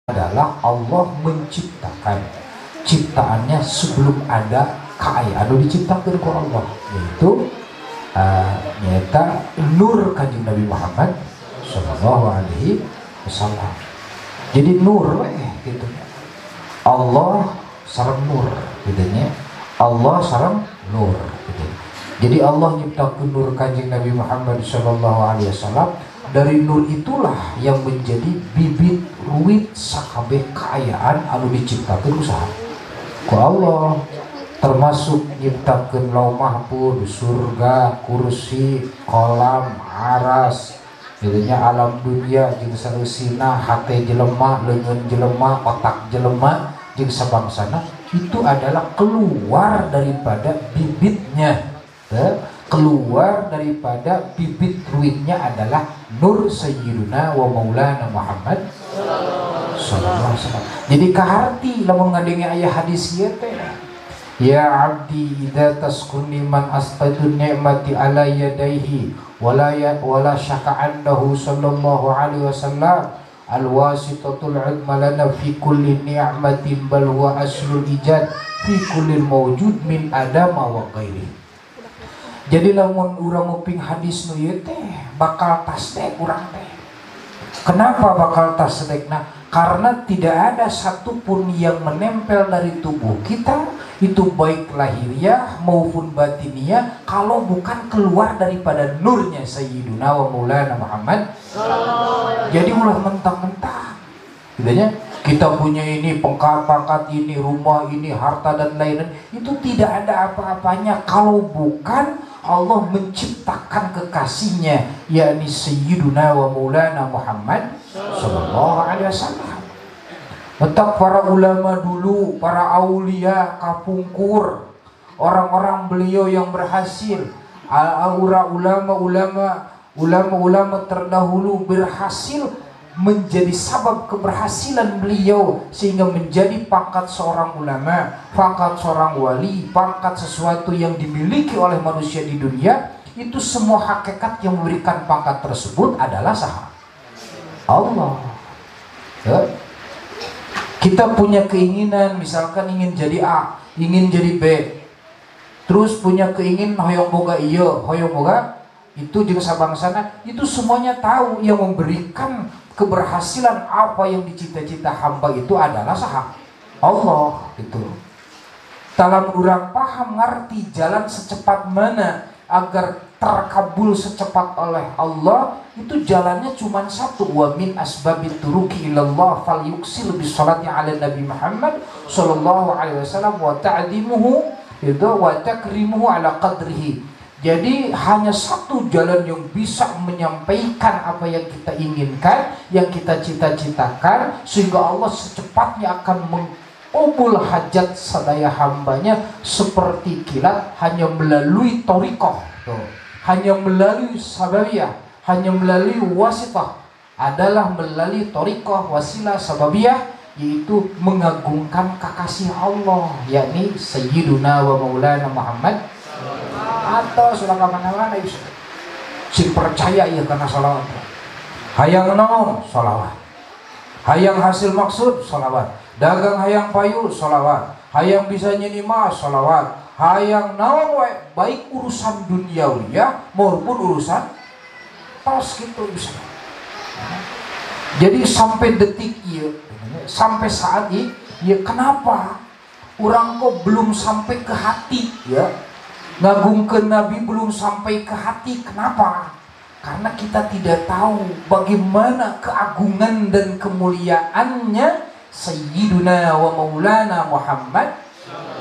Adalah Allah menciptakan ciptaannya sebelum ada kaayaan anu diciptakan ku Allah, yaitu nyata nur Kanjeng Nabi Muhammad Shallallahu Alaihi Wasallam. Jadi nur gitu, Allah sareng nur gitu nya, Allah sareng nur gitu. Jadi Allah nyiptakan nur Kanjeng Nabi Muhammad Shallallahu Alaihi Wasallam. Dari nur itulah yang menjadi bibit ruit sakabeh kaayaan anu diciptakan usaha ku Allah, termasuk nyiptakeun Lauh Mahfuz, surga, kursi, kolam, aras, jadinya alam dunia jeung saeusina, hate jelema, leungeun jelema, otak jelema jeung sabangsana itu adalah keluar daripada bibitnya. Keluar daripada bibit ruitnya adalah nur Sayyiduna wa Maulana Muhammad sallallahu alaihi wasallam. Jadi kaharti lamun ngadenge aya hadis ieu teh, ya abdi idza taskuni man asqatu ni'mati ala yadayhi wala ya wala syaka annahu sallallahu alaihi wasallam alwasitatul udma lana fi kulli ni'matin bal huwa aslul ijad fi kulli mawjud min adama wa ghairihi. Jadi lamun urang nguping hadis nu ieu teh bakal tasdek urang teh. Kenapa bakal tasdekna? Karena tidak ada satupun yang menempel dari tubuh kita itu baik lahiriah maupun batiniah kalau bukan keluar daripada nurnya Sayyiduna wa Maulana Muhammad. Jadi ulah mentang-mentang gitu, kita punya ini, pangkat ini, rumah ini, harta dan lain-lain, itu tidak ada apa-apanya kalau bukan Allah menciptakan kekasihnya, yakni Sayyiduna wa Maulana Muhammad Sallallahu Alaihi Wasallam. Tetap para ulama dulu, para aulia, kapungkur, orang-orang beliau yang berhasil, aura ulama-ulama, ulama-ulama terdahulu berhasil menjadi sabab keberhasilan beliau sehingga menjadi pangkat seorang ulama, pangkat seorang wali, pangkat sesuatu yang dimiliki oleh manusia di dunia. Itu semua hakikat yang memberikan pangkat tersebut adalah saha? Allah. Ya. Kita punya keinginan, misalkan ingin jadi A, ingin jadi B, terus punya keinginan hoyong boga iyo, hoyong boga itu jeung sabangsana, itu semuanya tahu yang memberikan keberhasilan apa yang dicita-cita hamba itu adalah saha? Allah gitu. Dalam urang paham ngerti jalan secepat mana agar terkabul secepat oleh Allah, itu jalannya cuma satu, wa min asbabit turuki ilallah fal yuksil bis salati ala Nabi Muhammad sallallahu alaihi wasallam wa ta'dimuhu itu wa takrimuhu ala qadrihi. Jadi hanya satu jalan yang bisa menyampaikan apa yang kita inginkan, yang kita cita-citakan, sehingga Allah secepatnya akan mengobul hajat sadaya hambanya seperti kilat, hanya melalui thariqah, hanya melalui sababiyah, hanya melalui wasitah, adalah melalui thariqah, wasilah, sababiyah, yaitu mengagungkan kekasih Allah, yakni Sayyiduna wa Maulana Muhammad. Atau sudah kemana-mana si percaya ya karena salawat, hayang naon salawat, hayang hasil maksud salawat, dagang hayang payu salawat, hayang bisa nyinima salawat, hayang naon wae, baik urusan duniawiya maupun urusan tos gitu bisa. Jadi sampai detik ieu, sampai saat ini ya, kenapa orang kok belum sampai ke hati ya? Ngagungkeun Nabi belum sampai ke hati, kenapa? Karena kita tidak tahu bagaimana keagungan dan kemuliaannya Sayyiduna wa Maulana Muhammad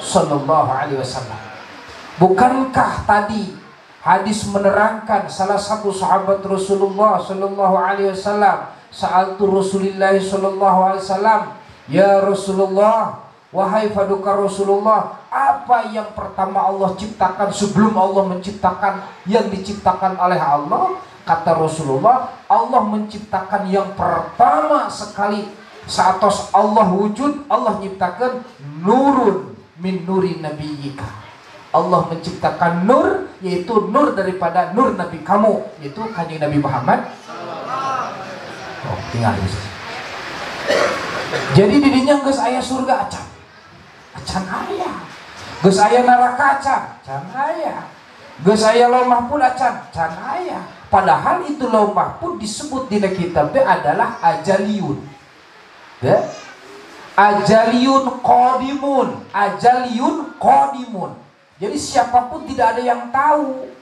Sallallahu Alaihi Wasallam. Bukankah tadi hadis menerangkan salah satu sahabat Rasulullah Sallallahu Alaihi Wasallam, sa'altu Rasulillah Sallallahu Alaihi Wasallam, ya Rasulullah, wahai paduka Rasulullah, apa yang pertama Allah ciptakan sebelum Allah menciptakan yang diciptakan oleh Allah? Kata Rasulullah, Allah menciptakan yang pertama sekali saat Allah wujud, Allah menciptakan nurun min nuri nabiyyika. Allah menciptakan nur, yaitu nur daripada nur Nabi kamu, yaitu Kanjeng Nabi Muhammad. Oh, tinggal bisa. Jadi didinya geus aya surga acan. Acan aya. Geus aya neraka acan, can aya. Geus aya Lauh Mahfud acan, can aya. Padahal itu Lauh Mahfud disebut di kitab teh adalah ajaliyun. Ya. Ajaliyun qadimun, ajaliyun qadimun. Jadi siapapun tidak ada yang tahu.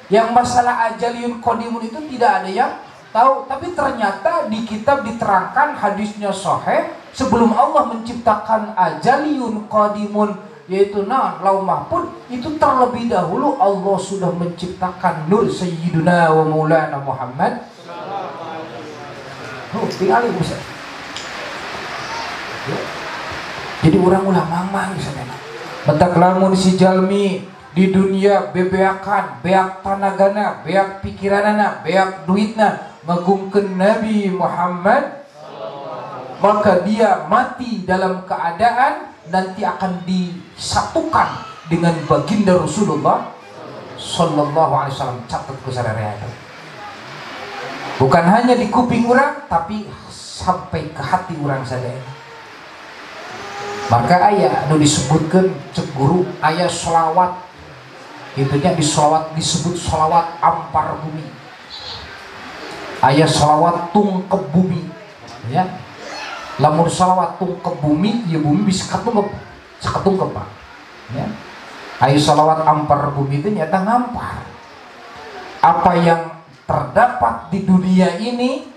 Yang masalah ajaliyun qadimun itu tidak ada yang tahu. Tapi ternyata di kitab diterangkan hadisnya sahih, sebelum Allah menciptakan ajaliyun qadimun yaitu Lauh Mahfud itu terlebih dahulu Allah sudah menciptakan nur Sayyiduna wa Maulana Muhammad. Oh, tinggal bisa. Ya. Jadi orang ulah mamang misalnya. Mentak lamun si jalmi di dunia bebeakan, beak tanagana, beak pikiranana, beak duitna ngagungkeun Nabi Muhammad, maka dia mati dalam keadaan nanti akan disatukan dengan baginda Rasulullah Sallallahu Alaihi Wasallam. Catat ku sararea itu. Bukan hanya di kuping orang, tapi sampai ke hati orang saja. Maka ayah nu disebutkan cek guru ayah sholawat, itunya di sholawat disebut sholawat ampar bumi, ayah sholawat tungkep bumi, ya. Lamun sholawat tungkep bumi, ya bumi bisa ketungkep, ketungkep pak, ya. Ayah sholawat ampar bumi itu nyata ngampar. Apa yang terdapat di dunia ini,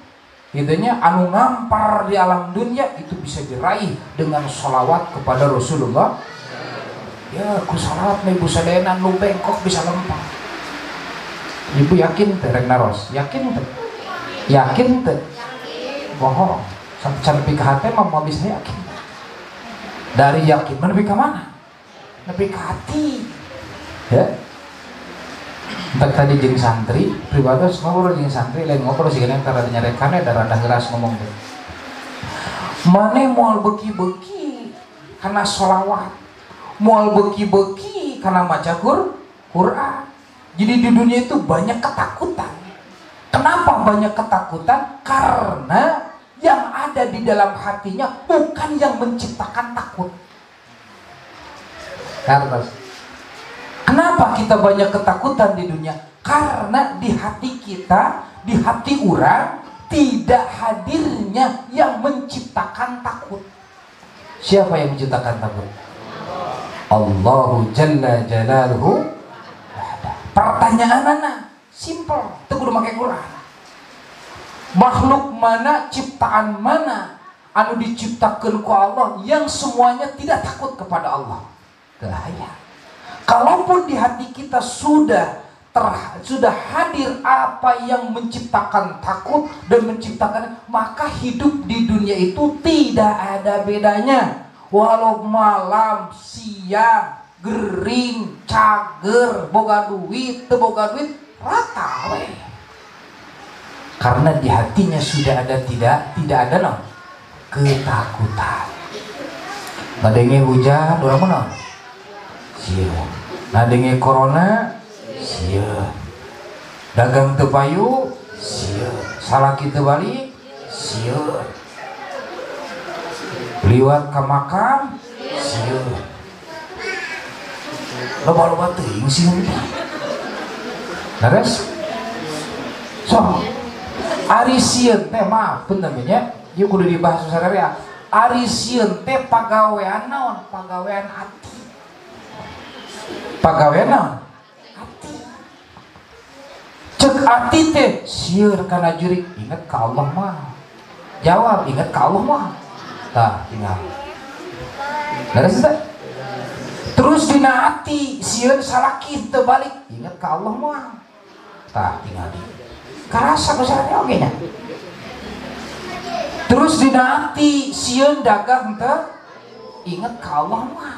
gitunya anu ngampar di alam dunia itu bisa diraih dengan sholawat kepada Rasulullah. Ya, ku sholawat nih ibu sadayana nu bengkok bisa lempar. Ibu yakin teh rek naros? Yakin teh? Yakin teh? Bohong. Sampai ke hati mah mau bisa yakin. Dari yakin mana ke mana? Nepi ka hati. Ya. Entar tadi jeung santri, pribados ngobrol jeung santri, lain ngobrol sih kalian karena nyarekannya dan rada ngeras ngomong tuh. Mane moal beki-beki karena sholawat, moal beki-beki karena maca Quran. Jadi di dunia itu banyak ketakutan. Kenapa banyak ketakutan? Karena yang ada di dalam hatinya bukan yang menciptakan takut. Karena kenapa kita banyak ketakutan di dunia? Karena di hati kita, di hati orang, tidak hadirnya yang menciptakan takut. Siapa yang menciptakan takut? Allahu Jalla Jalaluhu. Pertanyaan anak, simple, itu kudu make Quran. Makhluk mana, ciptaan mana anu diciptakan ku Allah yang semuanya tidak takut kepada Allah? Bahaya. Kalaupun di hati kita sudah hadir apa yang menciptakan takut dan menciptakan, maka hidup di dunia itu tidak ada bedanya. Walau malam, siang, gering, cager, boga duit, teu boga duit, rata we. Karena di hatinya sudah ada tidak ada no ketakutan. Badenge hujan, urang mana? Sieun. Nadenge corona, sieun. Dagang teu payu, sieun. Salaki teu balik, sieun. Liwat ka makam, sieun. Loba-loba teuing sieun. Leres? So, ari sieun teh maaf punten nya, ieu kudu dibahas sararea. Ari sieun teh pagawean naon? Pagawean ati. Pagawean naon? Ati. Cek ati teh sieun kana jurik, inget ka Allah mah. Jawab, inget ka Allah mah. Tah, tinggal. Leres teh? Terus dina ati sieun salaki teu balik, inget ka Allah mah. Tah, tinggal di. Karasa besarnya oke nya. Terus dina ati sieun dagang teu, inget ka Allah mah.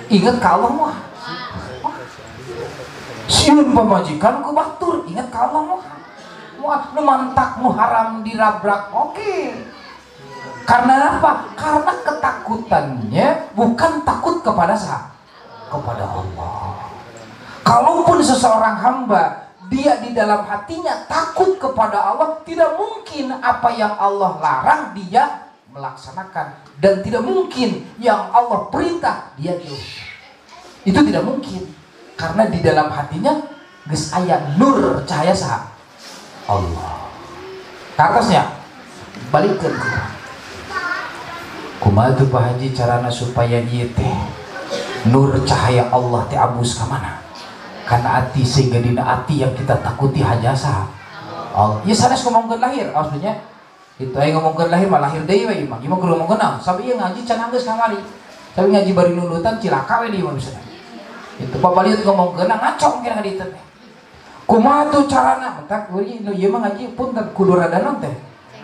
Inget ka Allah mah. Sieun pamajikan ku batur, inget ka Allah mah. Wah, nu mantak nu haram dirabrak oke. Karena apa? Karena ketakutannya bukan takut kepada siapa? Kepada Allah. Kalaupun seseorang hamba dia di dalam hatinya takut kepada Allah, tidak mungkin apa yang Allah larang dia melaksanakan, dan tidak mungkin yang Allah perintah dia jauh. Itu tidak mungkin karena di dalam hatinya geus aya nur cahaya saha Allah. Kartosnya balikeun ku kumaha tuh Pak Haji carana supaya ieu teh nur cahaya Allah teh abus ka mana? Karena hati, sehingga dina hati yang kita takuti hanya saha Allah. Ieu sanes ngomongkeun lahir, maksudnya itu aing ngomongkeun lahir mah lahir deui we ieu mah. Ieu mah kudu ngomongkeun naon? Sabi ieu ngaji can anggeus kamari. Sabi ngaji bari nundutan cilaka we di ieu mah bisa. Itu pabaliut ngomongkeun ngaco kira ka ditu teh. Kumaha tuh carana? Mentak euy nu ieu mah ngaji punten kudu rada naon teh?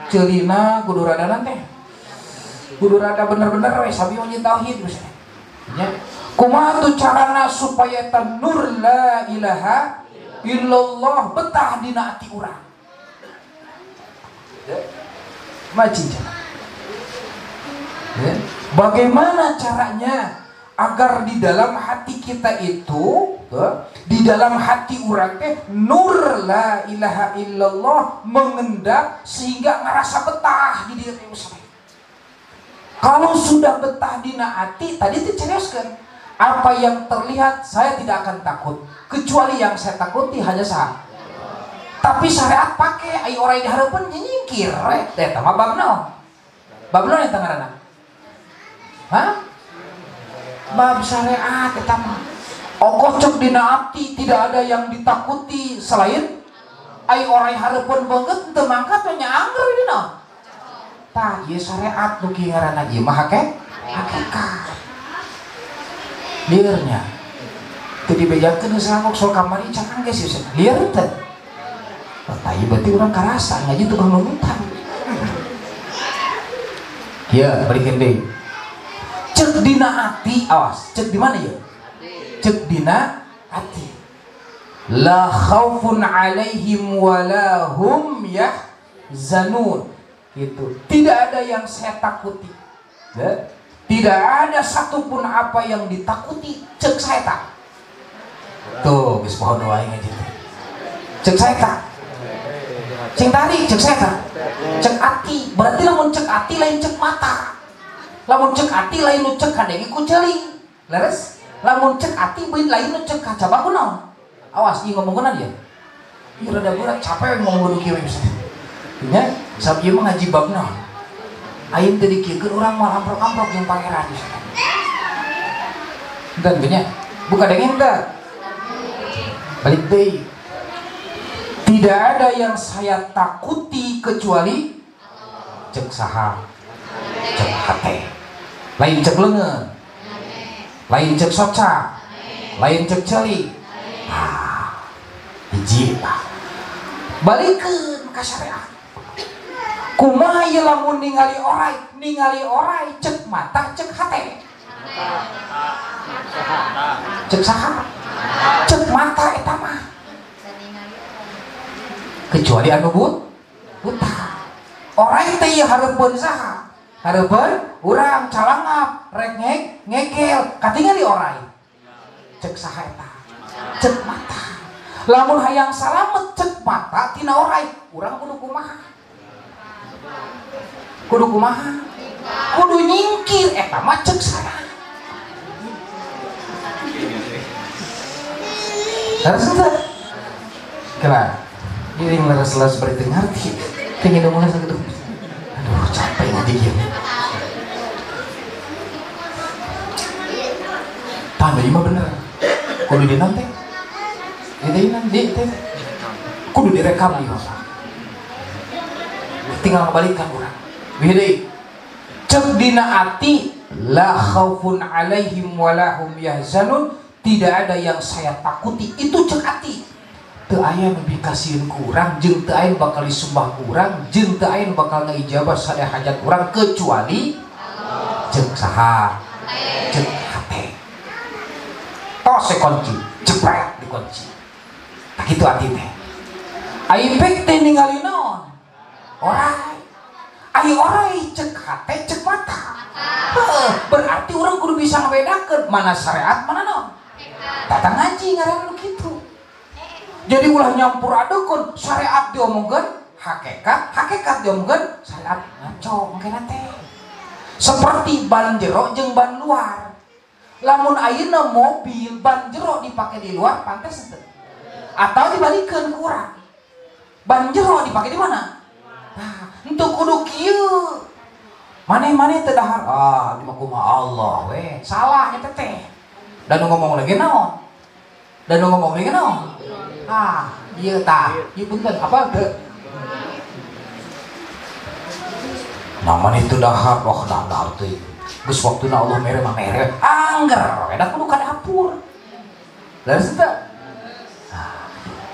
Ceulina kudu rada naon teh? Kudu rada bener-bener we sabi ngaji tauhid bisa. Nya. Kumaha tuh carana supaya eta nur la ilaha illallah betah dina ati urang? Macam cara. Ya. Bagaimana caranya agar di dalam hati kita itu, di dalam hati urang teh nur la ilaha illallah mengendap sehingga ngerasa betah di diri urang. Kalau sudah betah dina hati, tadi itu seriuskan. Apa yang terlihat saya tidak akan takut, kecuali yang saya takuti hanya sah. Tapi syariat pakai, ayo orang diharapkan nyingkir, teh mah bab naon? Bab naon eta ngaranna? Hah? Bab syariat eta mah. Okocok dina ati tidak ada yang ditakuti selain ayo orang hareupeun beungeut teu mangkat we nya angger di naon? Tah ieu syariat nu kieu ngaranna ieu mah hakikat. Liurnya teu dibejakeun geus rangkok soal kamari can anggeus ieu lieur teh. Tai berarti orang karasa ngaji tukang nundutan. Ya, balikin deui. Cek dina ati, awas, cek di mana ya? Cek dina ati. La khaufun alaihim wala hum yahzanun. Gitu. Tidak ada yang saya takuti. Ya. Tidak ada satupun apa yang ditakuti, cek saya tak. Tuh, geus poho doa ngaji teh. Cek saya tak. Cek tarik, cek saya tak. Cek ati, berarti lamun cek ati lain cek mata. Lamun cek ati lain nu cek kadenge ku ceuli. Leres? Lamun cek ati beun lain nu cek kacaba ku naon? Awas ieu ngomongkeun ya. Ieu rada berat capek ngomongkeun kieu bisa. Nya, sab ieu mah ngaji bab naon? Aing teh dikieukeun urang mah amprok-amprok jeung pangeran bisa. Enten nya. Buka denge teh. Balik deui. Tidak ada yang saya takuti kecuali cek saha, cek hate, lain cek leungeun, lain cek soca, lain cek ceuli. Ah, hiji lah. Balikeun ka syariat. Kumaha ieu lamun ningali orai cek mata, cek hate. Cek saha? Cek mata eta mah. Kecuali anu buta. Orang teh hareupeun saha? Hareupeun urang calangap, rek ngegel, katingali orai. Cek saha eta? Cek mata. Lamun hayang salamet cek mata tina orai, urang kudu kumaha? Kudu kumaha? Kudu nyingkir eta mah cek saha. Terus teh. Kela. Ini leres-leres berarti ngerti. Tinggi dong mulai sakit. Aduh, capek ngaji kieu. Tah ieu mah bener. Kudu dinaon teh? Di teh. Kudu direkam ieu mah. Tinggal ngebalikan urang. Wih deui. Cek dina ati la khaufun alaihim wala hum yahzanun, tidak ada yang saya takuti. Itu cek ati. Teu aya nu dikasieun ku urang jeung teu aya bakal disembah ku urang jeung teu aya bakal ngaijabah sadaya hajat urang kecuali cek saha, cek hate. Tos kunci, jepret dikunci. Tak kitu ati teh. Ai pek teh ningali naon? Orai. Ai orai cek hate cek mata. Heuh, berarti urang kudu bisa ngabedakeun mana syariat mana naon. Tata ngaji ngaran nu kitu. Jadi ulah nyampur adukeun syariat diomongkeun hakikat, hakikat diomongkeun syariat ngaco mungkin teh. Seperti ban jero jeung ban luar. Lamun ayeuna mobil ban jero dipake di luar pantes teu? Atau dibalikeun ku urang. Ban jero dipake di mana? Nah, henteu kudu kieu. Maneh-maneh teu dahar, ah di mah kumaha Allah we. Salah eta teh. Dan ngomong lagi naon? Dan ngomong lagi naon? Ah, ieu tah, ieu punten apa teu? Namun itu dahar, wah dahar teh. Geus waktuna Allah mere mah mere. Angger, da kudu ka dapur. Leres teu?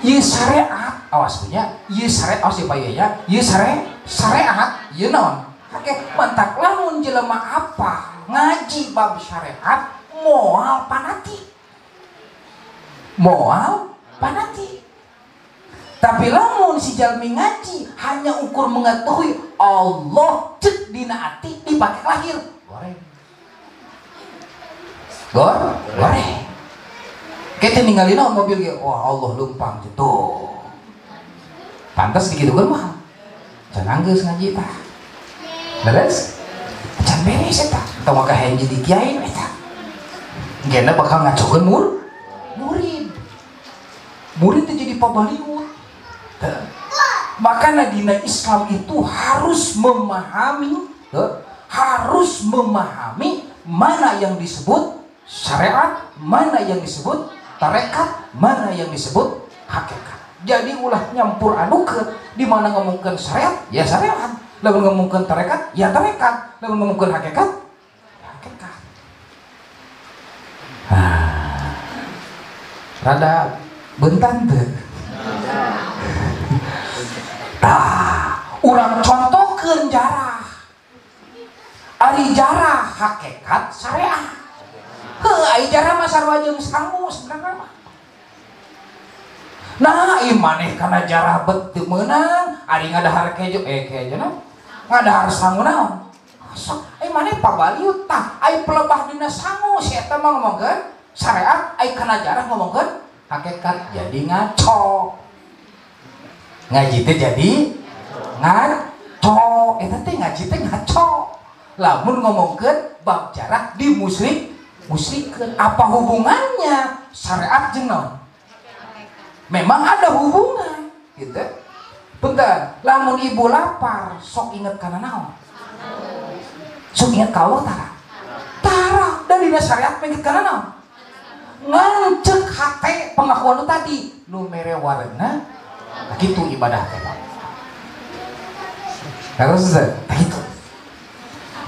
Ieu syariat, awas punya, ieu syariat awas ieu nya, ieu syariat, ieu naon? Oke, mantak lamun jelema apa ngaji bab syariat moal panati. Moal panati. Tapi lamun si jalmi ngaji hanya ukur mengetahui Allah cek dina ati dipake lahir. Goreng. Goreng. Kita ninggalin mobil ge, wah Allah lumpang gitu. Pantas digitukeun mah. Can anggeus ngaji tah. Beres? Can beres eta. Tong maka hayang jadi kiai eta. Gena bakal ngacokeun murid. Murid teh jadi pabaliut. Makanya dina Islam itu harus memahami, mana yang disebut syariat, mana yang disebut tarekat, mana yang disebut hakikat. Jadi ulah nyampur adukeun, di mana ngomongkeun syariat, ya syariat. Lamun ngomongkeun tarekat, ya tarekat. Lamun ngomongkeun hakikat, ya hakikat. Ah, rada bentan teu. Tah, urang contohkeun jarah. Ari jarah hakikat syariat. Heuh, ari jarah mah sarua jeung sangu sebenarnya mah. Nah, ieu maneh kana jarah bet teu meunang, ari ngadahar kejo kejo naon? Ngadahar sangu naon? Sok, ai maneh pabaliut tah, ai pelebah dina sangu si eta mah ngomongkeun syariat, ai kana jarah ngomongkeun hakikat, jadi ngaco. Ngaji teh jadi ngaco, eta teh ngaji teh ngaco. Lamun ngomongkeun bab jarah di musyrik, musyrikeun. Apa hubungannya syariat jeung naon? Memang ada hubungan, gitu. Bentar, lamun ibu lapar, sok inget kana naon? Sok inget ka Allah tara? Tara, dan dina syariat inget kana naon? Ngancek hate pengakuan lu tadi, nu mere warna. Nah, gitu ibadah teh. Terus nah gitu.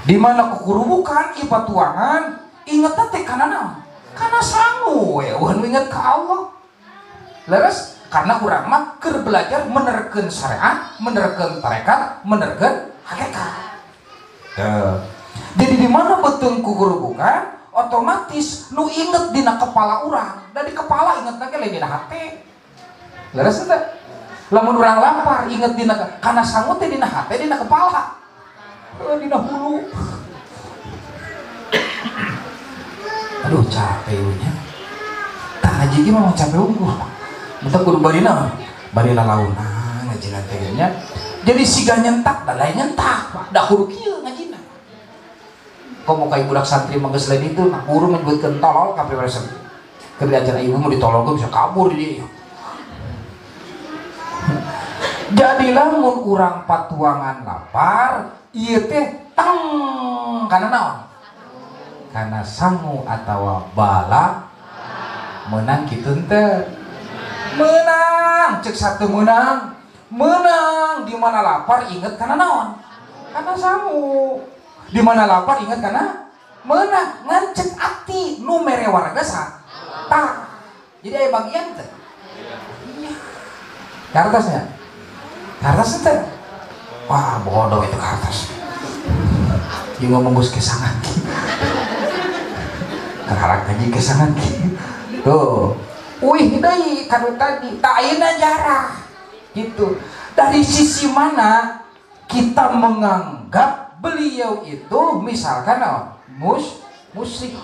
Di mana kukurubukan ipatuangan, ingetna teh kana naon? Kana sangu we, eueuh nu inget ka Allah. Leres, karena urang mah keur belajar menerkeun syariat, menerkeun tarekat, menerkeun hakikat. Jadi di mana beuteung kukurubukan, otomatis nu inget dina kepala urang. Da di kepala ingetna ge lain dina hate. Leres teh? Lamun urang lapar inget dina kana sangu teh dina hate, dina kepala. Dina hulu. Aduh capek nya. Tah ngaji ge mah capek unggul. Bentar kudu barina, barina launa ngaji teh nya. Jadi siga nyentak da lain nyentak, da kudu kieu ngajina. Komo ka budak santri mah geus lain itu, nah guru menyebutkeun tolol ka pribadi. Keur diajar ibu mau ditolol bisa kabur di dia. Jadi lamun urang patuangan lapar, ieu teh tang kana naon? Kana sangu atawa bala menang kitu teh. Menang, cek satu menang. Menang di mana lapar inget kana naon? Kana sangu. Di mana lapar inget kana menang, ngancek ati nu mere warga sa. Tah. Jadi aya bagian teh. Iya. Kartasnya. Kartas teh. Wah, bodoh itu kartas. Ieu ngomong geus kesangan. Karak ngaji kesangan. Tuh. Wih deui kanu tadi, tak ayeuna jarah. Gitu. Dari sisi mana kita menganggap beliau itu misalkan musik.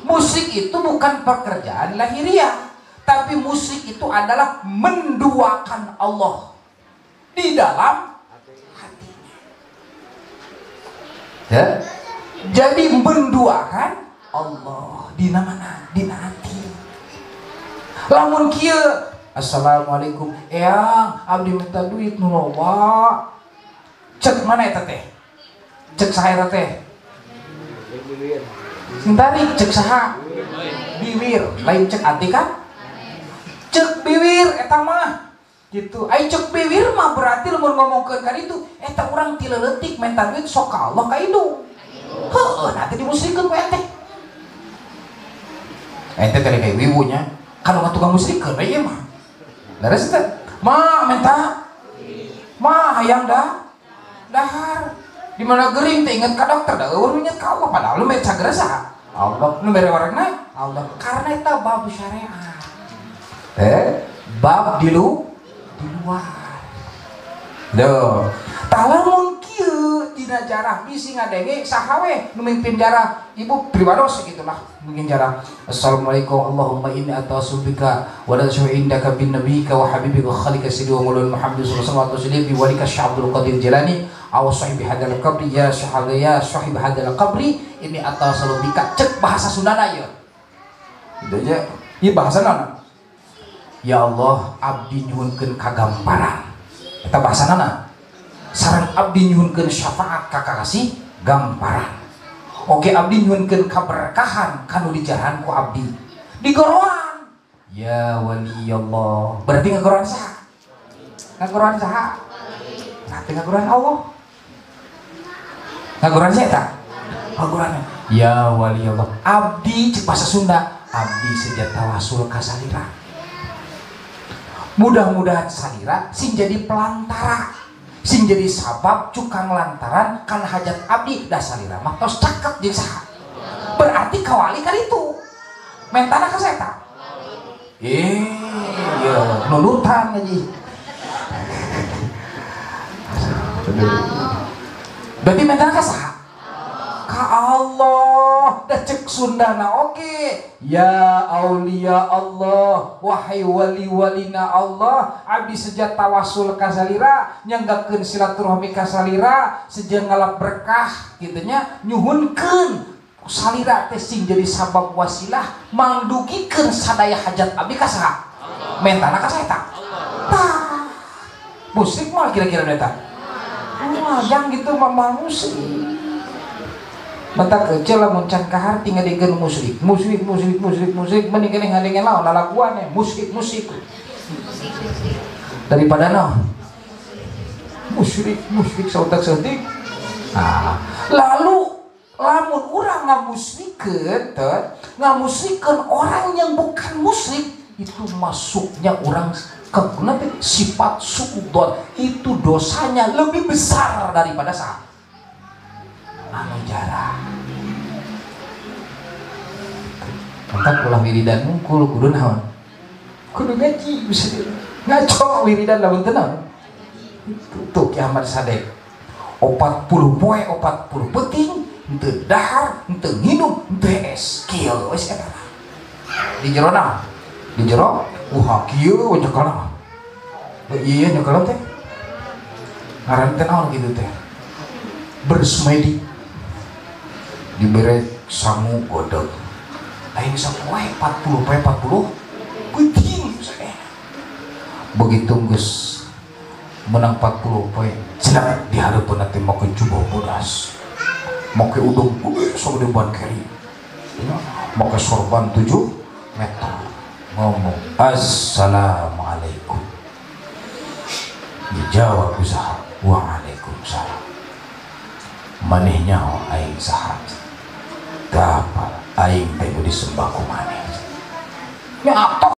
Musik itu bukan pekerjaan lahiriah, tapi musik itu adalah menduakan Allah di dalam hatinya. Ya? Jadi menduakan Allah dina mana? Dina hati. Lamun kieu assalamualaikum eyang abdi minta duit nu loba. Cek mana eta teh? Cek saha eta teh? Sing tarik cek saha? Biwir, lain cek ati kan? Cek biwir eta mah gitu. Ai cek biwir mah berarti lamun ngomongkeun ka ditu eta urang ti leutik minta duit sok ka Allah ka indung. Heueuh nanti dimusrikeun ku ente. Ente teh kayak wiwunya, kalau nggak tukang musrikeun we ieu mah. Leres teh. Ma minta. Ma hayang dah. Dahar. Di mana gering teh inget ka dokter da eueuh inget ka Allah padahal lu mere cager saha? Allah. Nu mere waregna Allah. Karena eta bab syariat. Bab di luar. Duh. Tah lamun kieu dina jarah bisi ngadenge saha we nu mimpin jarah ibu pribados gitulah mimpin jarah. Assalamualaikum Allahumma inni atawassul bika wa la indaka bin nabiyika wa habibika wa khalika sayyidina Muhammad sallallahu alaihi wasallam bi walika Syekh Abdul Qadir Jilani aw sahibi hadzal qabri ya sahib hadzal qabri inni atawassalu bika. Cek bahasa Sundana ieu. Gitu aja. Ieu bahasa naon? Ya Allah abdi nyuhunkeun kagamparan. Eta bahasana sareng abdi nyuhunkeun syafaat ka kakasih gamparan. Oke abdi nyuhunkeun kaberkahan kanu dijarahan ku abdi. Digoroan. Ya wali Allah. Berarti ngagoroan saha? Ngagoroan saha? Berarti ngagoroan Allah. Ngagoroan saha eta? Ngagoroan. Ya wali Allah. Abdi cek bahasa Sunda, abdi seja tawasul ka salira. Mudah-mudahan salira sing jadi pelantara, sing jadi sabab cukang lantaran kana hajat abdi dah salira mah tos caket jeung saha. Berarti kawali kan itu mentana ka saeta. Iya, nunutan aja. Berarti mentana ka saha? Ka Allah. Dah cek Sundana oke. Ya aulia Allah, wahai wali-walina Allah, abdi sejak tawasul ka salira, nyanggakeun silaturahmi ka salira, seja ngalap berkah kitu nya, nyuhunkeun salira teh sing jadi sabab wasilah mangdugikeun sadaya hajat abdi ka saha? Mentana ka saha eta? Tah. Musyrik mah kira-kira eta. Wah, jang gitu mah musyrik. Mata kecil lamun can kahar tinggal digeun musyrik. Musyrik musyrik musyrik musyrik mending keneh ngadenge laon lalaguan musyrik musyrik. Daripada naon? Musyrik musyrik sautak saeutik. Nah, lalu lamun urang ngamusyrikeun teh, ngamusyrikeun orang yang bukan musyrik itu masuknya orang ke nanti sifat suudzon itu dosanya lebih besar daripada saha? Anu jarah. Entak ulah wiridan mungkul kudu naon? Kudu ngaji bisa ngaco wiridan lamun teu naon? Tuh Ki Ahmad Sadek 40 poe 40 peuting henteu dahar, henteu nginum, henteu es. Kieu geus eta. Di jero naon? Di jero wah kieu nyekelna. Ieu nyekelna teh. Ngaran teh naon kitu teh? Bersemedi. Dibere sangu godeg. Lain sapoe 40 poe 40 peuting. Begitu geus menang 40 poe, jelek di hareupeun teh make jubah bodas. Make udung gede sagede ban keri. Make sorban 7 meter. Ngomong assalamualaikum. Dijawab usaha waalaikumsalam. Maneh nyaho aing saha? Gapal aing teh disembah ku maneh. Nya atoh